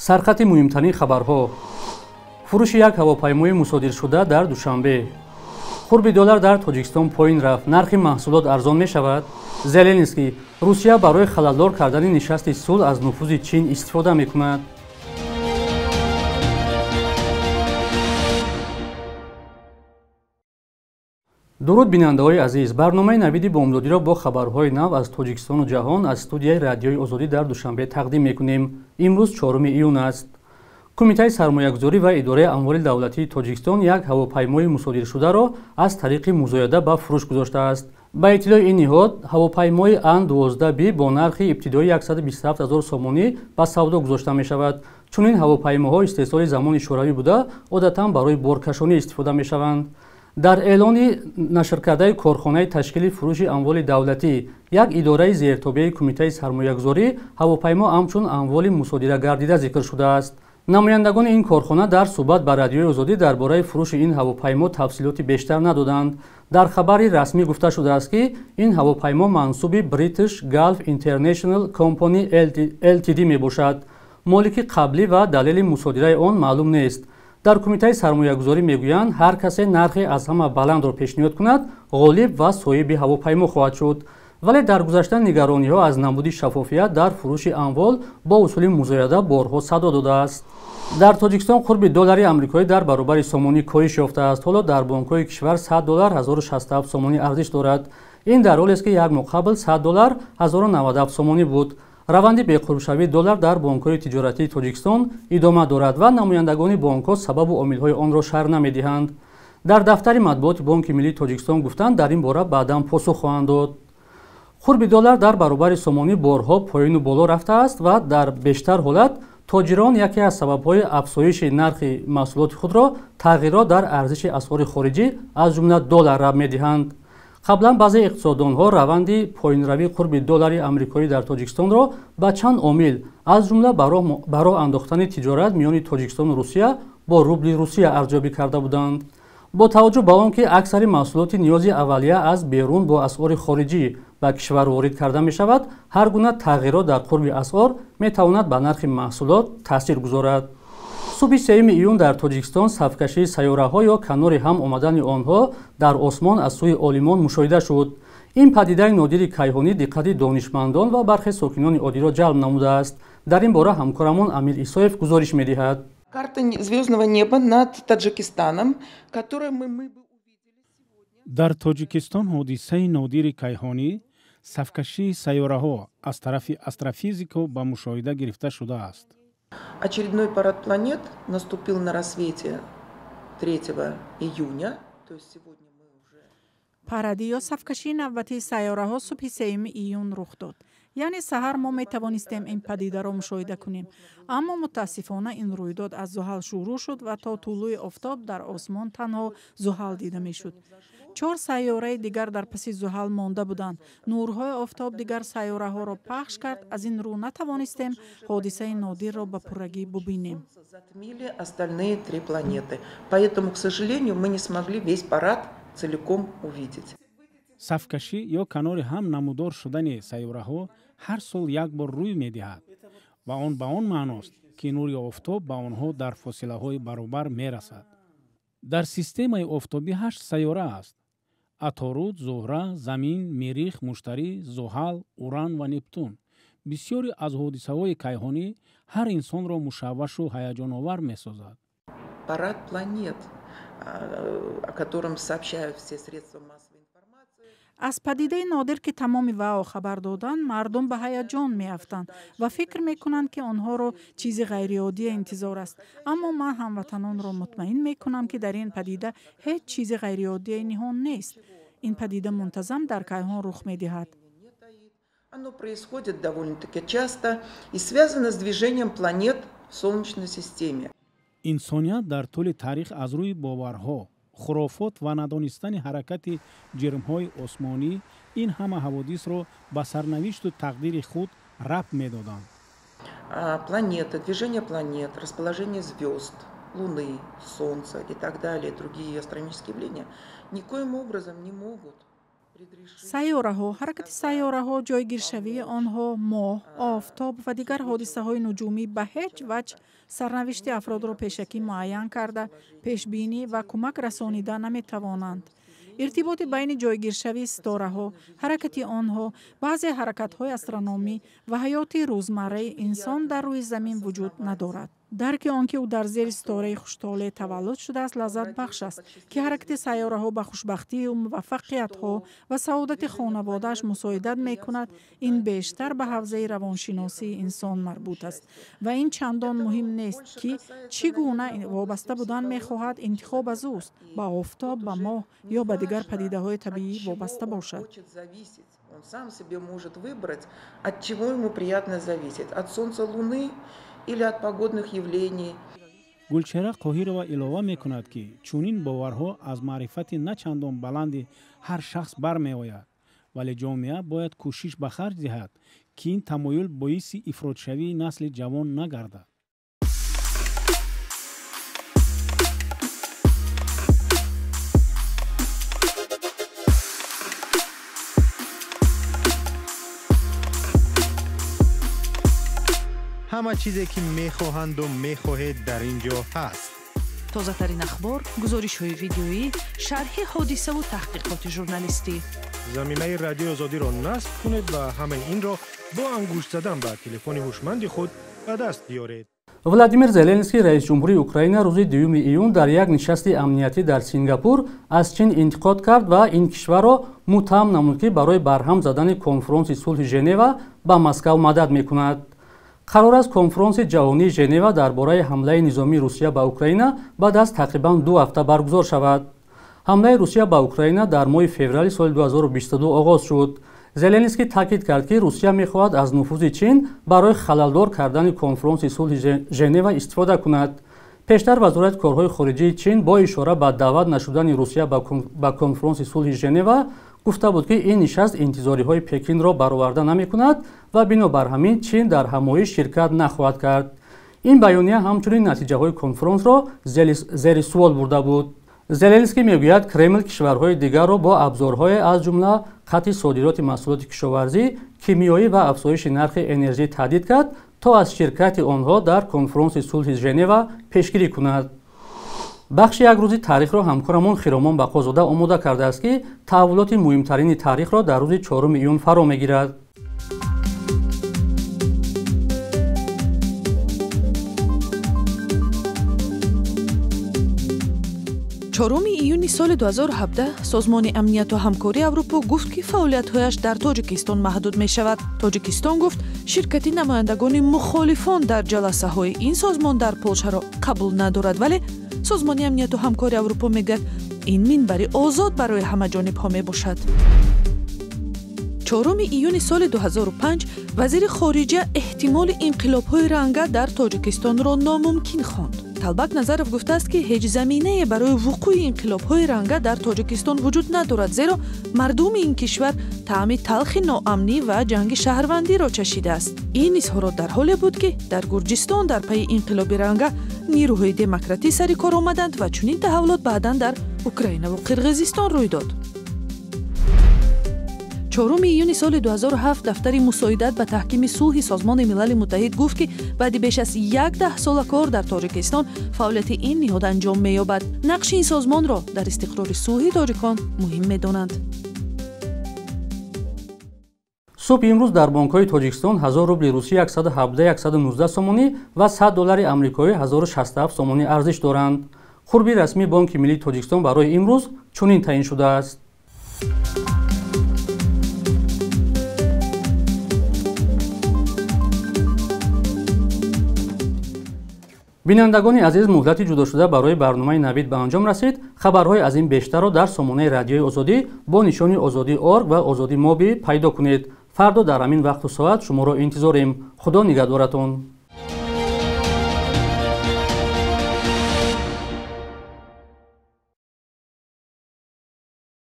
Сархати муҳимтарин хабарҳо. Фурӯши як ҳавопаймои мусодиршуда дар Душанбе. Қурби доллар дар Тоҷикистон поин рафт. Нархи маҳсулот арзон мешавад. Зеленский: Русия барои халалдор кардани нишасти сулҳ аз нуфузи Чин истифода мекунад. Дуруд, бинандаҳои азиз! Барномаи «Навиди бомдодиро» бо хабарҳои нав аз Тоҷикистону ҷаҳон аз студияи Радиои Озодӣ дар Душанбе тақдим мекунем. Имрӯз 4 июн аст. Кумитаи сармоягузорӣ ва идораи амволи давлатии Тоҷикистон як ҳавопаймои мусодиршударо аз тариқи музояда ба фурӯш гузоштааст. Ба иттилои ин ниҳод, ҳавопаймои Ан 12 Би бо нархи ибтидоии 127 ҳазор сомонӣ ба савдо гузошта мешавад. Чунин ҳавопаймоҳо истеҳсоли замони шӯравӣ буда, одатан барои боркашонӣ истифода мешаванд. Дар эълони нашркардаи корхонаи ташкили фурӯши амволи давлатӣ, як идораи зертобеи Кумитаи сармоягузорӣ, ҳавопаймо ҳамчун амволи мусодира гардида зикр шудааст. Намояндагони ин корхона дар суҳбат ба Радиои Озодӣ дар бораи фурӯши ин ҳавопаймо тафсилоти бештар надоданд. Дар хабари расмӣ гуфта шудааст, ки ин ҳавопаймо мансуби British Gulf International Company Ltd мебошад. Молики қаблӣ ва далели мусодираи он маълум нест. Дар Кумитаи сармоягузорӣ мегӯянд, ҳар касе нархе аз ҳама баландро пешниҳод кунад, ғолиб ва соҳиби ҳавопаймо хоҳад шуд. Вале дар гузашта нигарониҳо аз набуди шаффофият дар фурӯши амвол бо усули музояда борҳо садо додааст. Дар Тоҷикистон қурби доллари амрикоӣ дар баробари сомонӣ коҳиш ёфтааст. Ҳоло дар бонкҳои кишвар 100 доллар 1067 сомонӣ арзиш дорад. Ин дар ҳолест, ки як моҳ қабл 100 доллар 1097 сомонӣ буд. Раванди беқурбшавии доллар дар бонкҳои тиҷоратии Тоҷикистон идома дорад ва намояндагони бонкҳо сабабу омилҳои онро шарҳ намедиҳанд. Дар дафтари матбуоти Бонки миллии Тоҷикистон гуфтанд, дар ин бора баъдан посух хоҳанд дод. Қурби доллар дар баробари сомонӣ борҳо поину боло рафтааст ва дар бештар ҳолат тоҷирон яке аз сабабҳои афзоиши нархи маҳсулоти худро тағйирот дар арзиши асъори хориҷӣ, аз ҷумла доллар, рабт медиҳанд. Қаблан баъзе иқтисоддонҳо раванди поинравии қурби доллари амрикоӣ дар Тоҷикистонро ба чанд омил, аз ҷумла ба роҳ андохтани тиҷорат миёни Тоҷикистону Русия бо рубли Русия арзёбӣ карда буданд. Бо таваҷҷӯҳ ба он ки аксари маҳсулоти ниёзи аввалия аз берун бо асъори хориҷӣ ба кишвар ворид карда мешавад, ҳар гуна тағйирот дар қурби асъор метавонад ба нархи маҳсулот таъсир гузорад. Субҳи 3 июн дар Тоҷикистон сафкашии сайёраҳо ё канори ҳам омадани онҳо дар осмон аз сӯи олимон мушоҳида шуд. Ин падидаи нодири кайҳонӣ диққати донишмандон ва бархе сокинони оддиро ҷалб намудааст. Дар ин бора ҳамкорамон Амир Исоев гузориш медиҳад. Карта звездного неба над Таджикистаном, которую мы бы увидели сегодня. Дар Тоҷикистон ҳодисаи нодири кайҳонӣ, сафкашии сайёраҳо, аз тарафи астрофизико ба мушоҳида гирифта шудааст. Очередной парад планет наступил на рассвете 3 июня, то есть сегодня мы уже. Паради ё сафкашии навбатии сайёраҳо субҳи 3 июн рух дод, яъне саҳар мо метавонистем ин падидаро мушоҳида кунем. Аммо мутаассифона ин рӯйдод аз Зуҳал шурӯъ шуд ва то тулӯи офтоб дар осмон танҳо Зуҳал дида мешуд. Чор сайёраи дигар дар паси Зуҳал монда буданд. Нурҳои офтоб дигар сайёраҳоро пахш кард, аз ин рӯ натавонистем ҳодисаи нодирро ба пуррагӣ бубинем. Затмили остальные три планеты. Поэтому, к сожалению, мы не смогли весь парад целиком увидеть. Сафкашӣ ё канори ҳам намудор шудани сайёраҳо ҳар сол як бор рӯй медиҳад ва он ба он маъност, ки нури офтоб ба онҳо дар фосилаҳои баробар мерасад. Дар системаи офтобӣ ҳашт сайёра аст: Аторуд, Зуҳра, Замин, Миррих, Муштарӣ, Зуҳал, Уран ва Нептун. Бисёре аз ҳодисаҳои кайҳонӣ ҳар инсонро мушаввашу ҳаяҷоновар месозад. Парад планет, о котором сообщают все средства массовой информации. Аз падидаи нодир ки тамоми вао хабар доданд, мардум ба ҳаяҷон меафтанд ва фикр мекунанд, ки онҳоро чизи ғайриоддие интизор аст. Аммо ман ҳамватанонро мутмаин мекунам, ки дар ин падида ҳеҷ чизи ғайриоддие ниҳон нест. Ин падида мунтазам дар кайҳон рух медиҳад. Оно происходит довольно-таки часто и связано с движением планет в Солнечной системе. Инсоният дар тӯли таърих аз рӯи боварҳо, хурофот ва надонистани ҳаракати ҷирмҳои осмонӣ ин ҳама ҳаводисро ба сарнавишту тақдири худ рабт медоданд. Планеты, движение планет, расположение звезд, Луны, Солнца и так далее, другие астрономические явления никоим образом не могут Сайёраҳо, ҳаракати сайёраҳо, ҷойгиршавии онҳо, моҳ, офтоб ва дигар ҳодисаҳои нуҷумӣ ба ҳеҷ ваҷҳ сарнавишти афродро пешакӣ муайян карда, пешбинӣ ва кӯмак расонида наметавонанд. Иртиботи байни ҷойгиршавии ситораҳо, ҳаракати онҳо, баъзе ҳаракатҳои астрономӣ ва ҳаёти рӯзмарраи инсон дар рӯи замин вуҷуд надорад. Дарки он, ки ӯ дар зери ситораи хуштолеъ таваллуд шудааст, лаззатбахш аст, ки ҳаракати сайёраҳо ба хушбахтию муваффақиятҳо ва саодати хонаводааш мусоидат мекунад, ин бештар ба ҳавзаи равоншиносии инсон марбут аст ва ин чандон муҳим нест, ки чӣ гуна вобаста будан мехоҳад, интихоб аз ӯст, ба офтоб, ба моҳ ё ба дигар падидаҳои табиӣ вобаста бошад. Он сам себе может выбрать, от чего ему приятно зависеть: от солнца, луны или от погодных явлений. Гулчеҳра Қоҳирова илова мекунад, ки чунин боварҳо аз маърифати на чандон баланди ҳар шахс бармеояд, вале ҷомеа бояд кӯшиш ба харҷ диҳад, ки ин тамоюл боиси ифротшавии насли ҷавон нагардад. Ҳама чизе ки мехоҳанду мехоҳед дар ин ҷо ҳаст. Тозатарин ахбор, гузоришҳои видеоӣ, шарҳи ҳодисаву таҳқиқоти журналистӣ. Замимаи Радиои Озодиро насб кунед ва ҳамаи инро бо ангушт задан ба телефони ҳушманди худ ба даст биёред. Владимир Зеленский, раис ҷумҳурии Украина, рӯзи 2 июн дар як нишасти амниятӣ дар Сингапур аз Чин интиқод кард ва ин кишварро муттаҳам намуд, ки барои барҳам задани конфронси сулҳи Женева ба Москав мадад мекунад. Қарор аст конфронси ҷаҳонии Женева дар бораи ҳамлаи низомии Русия ба Украина баъд аз тақрибан 2 ҳафта баргузор шавад. Ҳамлаи Русия ба Украина дар моҳи феврали соли 2022 оғоз шуд. Зеленский таъкид кард, ки Русия мехоҳад аз нуфузи Чин барои халалдор кардани конфронси сулҳи Женева истифода кунад. Пештар Вазорати корҳои хориҷии Чин бо ишора ба даъват нашудани Русия ба конфронси сулҳи Женева гуфта буд, ки ин нишаст интизориҳои Пекинро бароварда намекунад ва бинобар ҳамин Чин дар ҳамоиш ширкат нахоҳад кард. Ин баёния ҳамчунин натиҷаҳои конфронсро зери суол бурда буд. Зеленский мегӯяд, Кремл кишварҳои дигарро бо абзорҳое аз ҷумла қатъи содироти маҳсулоти кишоварзӣ, кимиёӣ ва афзоиши нархи энержӣ таҳдид кард, то аз ширкати онҳо дар конфронси сулҳи Женева пешгирӣ кунад. Бахши як рӯзи таърихро ҳамкорамон Хиромон Бақозода омода кардааст, ки таҳаввулоти муҳимтарини таърихро дар рӯзи 4 июн фаро мегирад. Чоруми июни соли 2017 Созмони амнияту ҳамкории Аврупо гуфт, ки фаъолиятҳояш дар Тоҷикистон маҳдуд мешавад. Тоҷикистон гуфт, ширкати намояндагони мухолифон дар ҷаласаҳои ин созмон дар Полшаро қабул надорад, вале Созмони амнияту ҳамкории Аврупо мегӯяд, ин минбари озод барои ҳама ҷонибҳо мебошад. 4 июни соли 2005 вазири хориҷа эҳтимоли инқилобҳои ранга дар Тоҷикистонро номумкин хонд. Талбак Назаров гуфтааст, ки ҳеҷ заминае барои вуқӯи инқилобҳои ранга дар Тоҷикистон вуҷуд надорад, зеро мардуми ин кишвар таъми талхи ноамнӣ ва ҷанги шаҳрвандиро чашидааст. Ин изҳорот дар ҳоле буд, ки дар Гурҷистон дар пайи инқилоби ранга нирӯҳои демократӣ сари кор омаданд ва чунин таҳаввулот баъдан дар Украинаву Қирғизистон рӯй дод. 4 июни соли 2007 дафтари мусоидат ба таҳкими сулҳи Созмони Милали Муттаҳид гуфт, ки баъди беш аз 10 сола кор дар Тоҷикистон фаъолияти ин ниҳод анҷом меёбад. Нақши ин созмонро дар истиқрори сулҳи тоҷикон муҳим медонанд. Субҳи имрӯз дар бонкҳои Тоҷикистон 1000 рубли русӣ 117-119 сомонӣ ва 100 доллари амрикоӣ 1067 сомонӣ арзиш доранд. Қурби расмии Бонки Миллии Тоҷикистон барои имрӯз чунин таъин шудааст. Бинандагони азиз, муҳлати ҷудошуда барои барномаи Навид ба анҷом расид. Хабарҳои аз ин бештарро дар сомонаи Радиои Озодӣ бо нишони Озодӣ орг ва Озодӣ моби пайдо кунед. Фардо дар ҳамин вақту соат шуморо интизорем. Худо нигаҳдоратон.